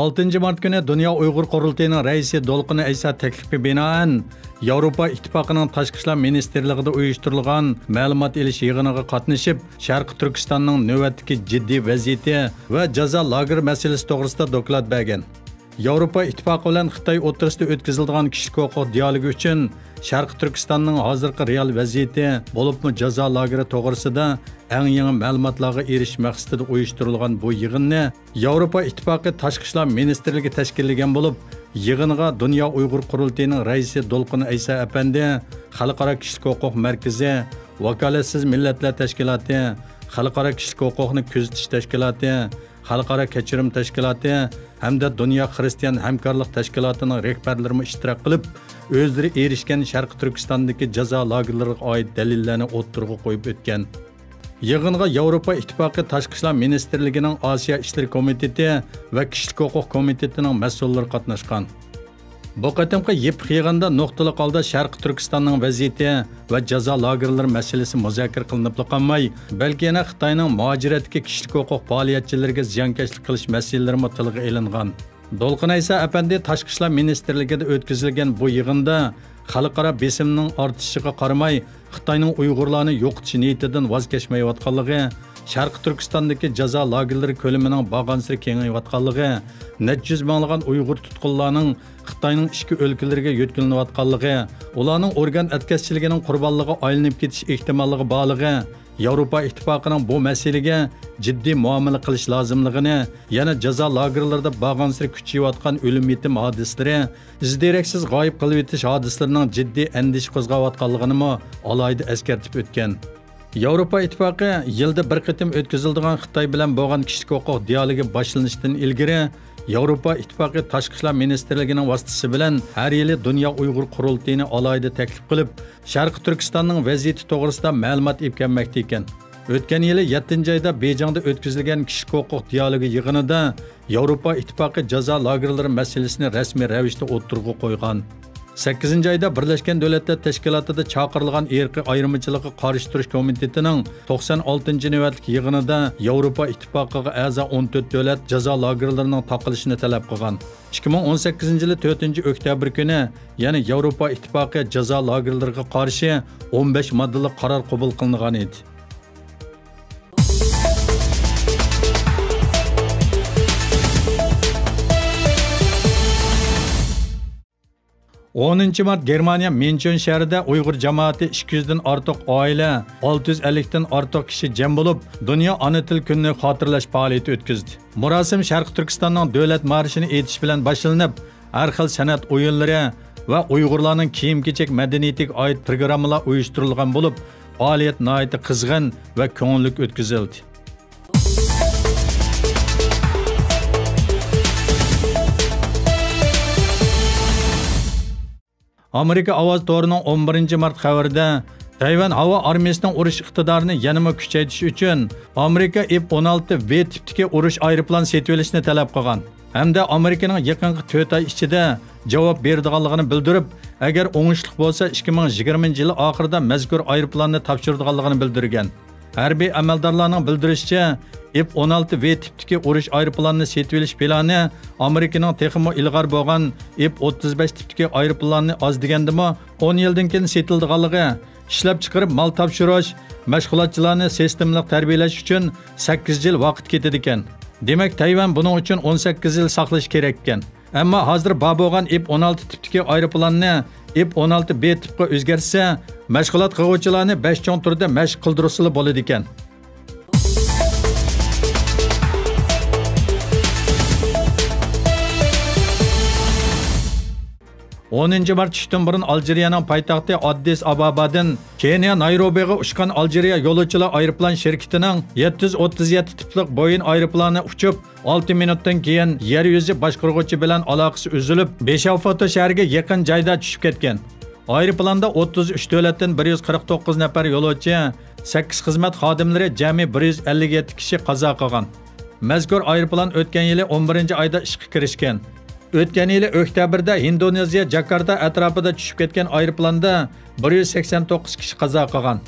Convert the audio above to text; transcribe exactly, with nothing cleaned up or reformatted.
ئالتىنچى مارت كۈنى دۇنيا ئۇيغۇر قۇرۇلتىيىنىڭ رەئىسى دولقۇن ئەيسا تەكلىپىگە بىنائەن، ياۋروپا ئىتتىپاقىنىڭ تاشقى ئىشلار مىنىستىرلىقىدا ئۇيۇشتۇرۇلغان مەلۇمات ئېلىش يىغىنىغا قاتنىشىپ، شەرقىي تۈركىستاننىڭ نۆۋەتتىكى جىددىي ۋەزىيىتى ۋە جازا لاگېرى مەسىلىسى توغرىسىدا دوكلات بەرگەن. ياۋروپا ئىتتىپاقى بىلەن خىتاي ئوتتۇرىسىدا ئۆتكۈزۈلىدىغان كىشىلىك ھوقۇق دىئالوگى ئۈچۈن شەرقىي تۈركىستاننىڭ ھازىرقى رېئال ۋەزىيىتى، بولۇپمۇ جازا لاگېرى توغرىسىدا ئەڭ يېڭى مەلۇماتلارغا ئېرىشىش مەقسىتىدە ئۇيۇشتۇرۇلغان بۇ يىغىننى ياۋروپا ئىتتىپاقى تاشقى ئىشلار مىنىستىرلىكى تەشكىللىگەن بولۇپ، يىغىنغا دۇنيا ئۇيغۇر قۇرۇلتىيىنىڭ رەئىسى دولقۇن ئەيسا ئەپەندى، خەلقئارا كىشىلىك ھوقۇق مەركىزى، ۋاكالەتسىز مىللەتلەر تەشكىلاتى، خەلقئارا كىشىلىك ھوقۇقنى كۆزىتىش تەشكىلاتى، خەلقئارا كەچۈرۈم تەشكىلاتى ھەمدە دۇنيا خىرىستىيان ھەمكارلىق تەشكىلاتىنىڭ رەھبەرلىرىمۇ ئىشتىراك قىلىپ، ئۆزلىرى ئېرىشكەن شەرقىي تۈركىستاندىكى جازا لاگېرلىرىغا ئائىت دەلىللەرنى ئوتتۇرىغا قويۇپ ئۆتكەن. يىغىنغا ياۋروپا ئىتتىپاقى تاشقى ئىشلار مىنىستىرلىكىنىڭ ئاسىيا ئىشلىرى كومىتېتى ۋە كىشىلىك ھوقۇق كومىتېتىنىڭ مەسئۇللىرى قاتناشقان. بۇ قېتىمقى يىپلىق يىغىندا نۇقتىلىق ھالدا شەرقىي تۈركىستاننىڭ ۋەزىيىتى ۋە جازا لاگېرلىرى مەسىلىسى مۇزاكىرە قىلىنىپلا قالماي، بەلكى يەنە خىتاينىڭ مۇھاجىرەتتىكى كىشىلىك ھوقۇق پائالىيەتچىلىرىگە زىيانكەشلىك قىلىش مەسىلىلىرىمۇ تىلغا ئېلىنغان. دولقۇن ئەيسا ئەپەندى تاشقى ئىشلار مىنىستىرلىكىدە ئۆتكۈزۈلگەن بۇ يىغىندا خەلقئارا بېسىمنىڭ ئارتىشىشىغا قارىماي، خىتاينىڭ ئۇيغۇرلارنى يوقىتىش نىيىتىدىن ۋاز كەچمەيۋاتقانلىقى، شەرقىي تۈركىستاندىكى جازا لاگېرلىرى كۆلىمىنىڭ بارغانسېرى كېڭىيىۋاتقانلىقى، نەچچە يۈز مىڭلىغان ئۇيغۇر تۇتقۇنلارنىڭ خىتاينىڭ ئىچكى ئۆلكىلىرىگە يۆتكىلىنىۋاتقانلىقى، ئۇلارنىڭ ئورگان ئەتكەسچىلىكىنىڭ قۇربانلىقىغا ئايلىنىپ كېتىش ئېھتىماللىقى بارلىقى، ياۋروپا ئىتتىپاقىنىڭ بۇ مەسىلىگە جىددىي مۇئامىلە قىلىش لازىملىقىنى، يەنە جازا لاگېرلىرىدا بارغانسېرى كۈچىيىۋاتقان ئۆلۈم-يېتىم ھادىسىلىرى، ئىز-دېرەكسىز غايىب قىلىۋېتىش ھادىسىلىرىنىڭ جىددىي ئەندىشە قوزغاۋاتقانلىقىنىمۇ ئالاھىدە ئەسكەرتىپ ئۆتكەن. ياۋروپا ئىتتىپاقى يىلدا بىر قېتىم ئۆتكۈزۈلىدىغان خىتاي بىلەن بولغان كىشىلىك ھوقۇق دىئالوگى باشلىنىشتىن ئىلگىرى، ياۋروپا ئىتتىپاقى تاشقى ئىشلار مىنىستىرلىكىنىڭ ۋاسىتىسى بىلەن ھەر يىلى دۇنيا ئۇيغۇر قۇرۇلتىيىنى ئالاھىدە تەكلىپ قىلىپ، شەرقىي تۈركىستاننىڭ ۋەزىيىتى توغرىسىدا مەلۇمات ئېلىپ كەلمەكتە ئىكەن. ئۆتكەن يىلى يەتتىنچى ئايدا بېيجىڭدا ئۆتكۈزۈلگەن كىشىلىك ھوقۇق دىئالوگى يىغىنىدا ياۋروپا ئىتتىپاقى جازا لاگېرلىرى مەسىلىسىنى رەسمىي رەۋىشتە ئوتتۇرىغا قويغان. سەككىزىنچى ئايدا بىرلەشكەن دۆلەتلەر تەشكىلاتىدا چاقىرىلغان ئىرقىي ئايرىمىچىلىققا قارشى تۇرۇش كومىتېتىنىڭ توقسان ئالتىنچى نۆۋەتلىك يىغىنىدا ياۋروپا ئىتتىپاقىغا ئەزا ئون تۆت دۆلەت جازا لاگېرلىرىنىڭ تاقىلىشىنى تەلەپ قىلغان. ئىككى مىڭ ئون سەككىزىنچى يىلى تۆتىنچى ئۆكتەبىر كۈنى يەنە ياۋروپا ئىتتىپاقى جازا لاگېرلىرىغا قارشى ئون بەش ماددىلىق قارار قوبۇل قىلىنغان ئىدى. ئونىنچى مارت، گېرمانىيە ميۇنچېن شەھىرىدە ئۇيغۇر جامائىتى ئىككى يۈزدىن ئارتۇق ئائىلە، ئالتە يۈز ئەللىكتىن ئارتۇق كىشى جەم بولۇپ، دۇنيا ئانا تىل كۈنىنى خاتىرىلەش پائالىيىتى ئۆتكۈزدى. مۇراسىم شەرقىي تۈركىستاننىڭ دۆلەت مارشىنى ئېيتىش بىلەن باشلىنىپ، ھەر خىل سەنئەت ئويۇنلىرى ۋە ئۇيغۇرلارنىڭ كىيىم-كېچەك مەدەنىيىتىگە ئائىت پروگراممىلار ئۇيۇشتۇرۇلغان بولۇپ، پائالىيەت ناھايىتى قىزغىن ۋە كۆڭۈللۈك ئۆتكۈزۈلدى. ئامېرىكا ئاۋازى تورىنىڭ ئون بىرىنچى مارت خەۋىرىدە، تەيۋەن ھاۋا ئارمىيىسىنىڭ ئۇرۇش ئىقتىدارىنى يەنىمۇ كۈچەيتىش ئۈچۈن، ئامېرىكا ئېف ئون ئالتە ۋې تىپتىكى ئۇرۇش ئايروپىلان سېتىۋېلىشنى تەلەپ قىلغان ھەمدە ئامېرىكىنىڭ يېقىنقى تۆت ئاي ئىچىدە جاۋاب بېرىدىغانلىقىنى بىلدۈرۈپ، ئەگەر ئوڭۇشلۇق بولسا، ئىككى مىڭ يىگىرمىنچى يىل ئاخىرىدا مەزكۇر ئايروپىلاننى تاپشۇرىدىغانلىقىنى بىلدۈرگەن. ھەربىي ئەمەلدارلارنىڭ بىلدۈرۈشىچە، ئېف ئون ئالتە ۋې تىپتىكى ئۇرۇش ئايروپىلانىنى سېتىۋېلىش پىلانى ئامېرىكىنىڭ تېخىمۇ ئىلغار بولغان ئېف ئوتتۇز بەش تىپتىكى ئايروپىلاننى ئاز دېگەندىمۇ ئون يىلدىن كېيىن سېتىلىدىغانلىقى، ئىشلەپچىقىرىپ مال تاپشۇرۇش، مەشغۇلاتچىلارنى سىستېمىلىق تەربىيەلەش ئۈچۈن سەككىز يىل ۋاقىت كېتىدىكەن. دېمەك، تەيۋەن بۇنىڭ ئۈچۈن ئون سەككىز يىل ساقلىشى كېرەككەن. ئەمما ھازىر بار بولغان ئېف ئون ئالتە تىپتىكى ئايروپىلاننى ئېف ئون ئالتە بې تىپقا ئۆزگەرتسە، مەشغۇلات قىلغۇچىلارنى بەش چوڭ تۈردە مەشىق قىلدۇرسىلا بولىدىكەن. ئونىنچى مارت چۈشتىن بۇرۇن ئالجىرىيەنىڭ پايتەختى ئاددىس ئابابادىن كېنىيە نايروبىغا ئۇچقان ئالجىرىيە يولۇچىلار ئايروپىلان شىركىتىنىڭ يەتتە يۈز ئوتتۇز يەتتە تىپلىق بويىن ئايروپىلانى ئۇچۇپ، ئالتە مىنۇتتىن كېيىن يەر يۈزى باشقۇرغۇچى بىلەن ئالاقىسى ئۈزۈلۈپ، بېشاۋفوتو شەھىرىگە يېقىن جايدا چۈشۈپ كەتكەن. ئايروپىلاندا ئوتتۇز ئۈچ دۆلەتتىن بىر يۈز قىرىق توققۇز نەپەر يولۇچى، سەككىز خىزمەت خادىملىرى جەمئىي بىر يۈز ئەللىك يەتتە كىشى قازا قىلغان. مەزكۇر ئايروپىلان ئۆتكەن يىلى ئون بىرىنچى ئايدا ئىشقا كىرىشكەن. ئۆتكەن يىلى ئۆكتەبىردە ھىندونېزىيە جاكارتا ئەتراپىدا چۈشۈپ كەتكەن ئايروپىلاندا بىر يۈز سەكسەن توققۇز كىشى قازا قىلغان.